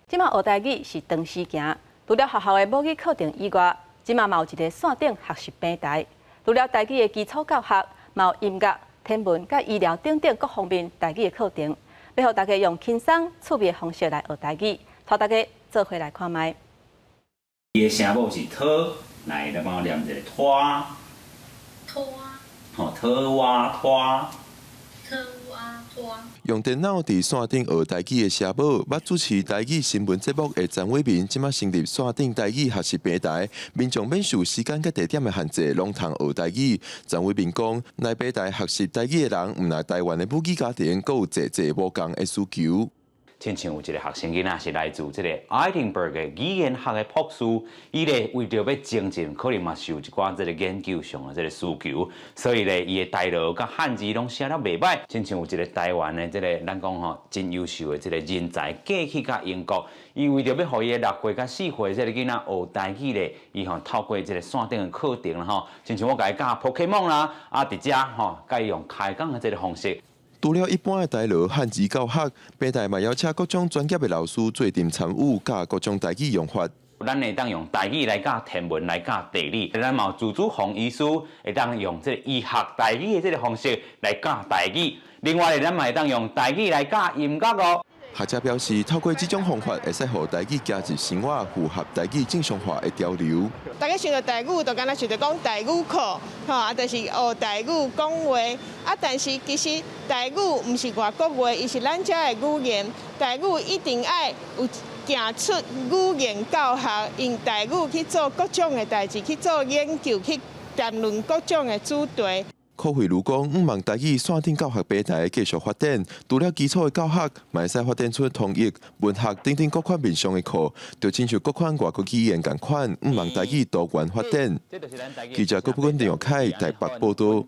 這馬學台語是長時行，除了學校的母語課程以外，這馬嘛有一个線頂學習平台。除了台語的基礎教學，嘛有音樂、天文佮醫療等等各方面台語的課程，欲予大家用輕鬆趣味的方式來學台語，帶大家做伙來看覓。伊的聲母是 t，來來幫我念一个拖，拖，吼，特哇拖。特哇拖。用電腦佇線頂學台語的聲母，捌主持台語新聞節目的詹偉民，這馬成立線頂台語學習平台，民眾免受時間佮地點的限制，攏通學台語。詹偉民講，來平台學習台語的人，毋但台灣的母語家庭，閣有濟濟無仝的需求。親像有一個學生囡仔是來自這個愛丁堡的語言學的博士，伊咧為著欲精進，可能嘛是有一寡這個研究上的這個需求，所以咧伊的台語佮漢字攏寫得袂䆀。親像有一個台灣的這個咱講吼真優秀的這個人才過去佮英國，伊為著欲予伊的6歲佮4歲這個囡仔學台語咧，伊吼透過這個線頂的課程啦吼，親像我共伊教 Pokemon 啦，啊佇遮吼共伊用開講的這個方式。除了一般的台語漢字教學，平台嘛邀請各種專業的老師做陣參與，教各種台語用法。咱會當用台語來教天文，來教地理。咱嘛有朱祖宏醫師會當用這個醫學台語的這個方式來教台語。另外，咱嘛會當用台語來教音樂哦。學者表示，透過這種方法，會使予台語加入生活，符合台語正常化的潮流。大家想著台語，就敢若想著講台語課，吼啊，就是學台語講話。啊，但是其實台語毋是外國話，伊是咱遮的語言。台語一定愛有行出語言教學，用台語去做各種的代誌，去做研究，去談論各種的主題。柯慧如講，向望台語線頂教學平台繼續發展，除了基礎的教學，嘛會使發展出通譯、文學等等各款面向的課，就親像各款外國語言仝款，向望台語多元發展。記者郭不根、林玉凱台北報導。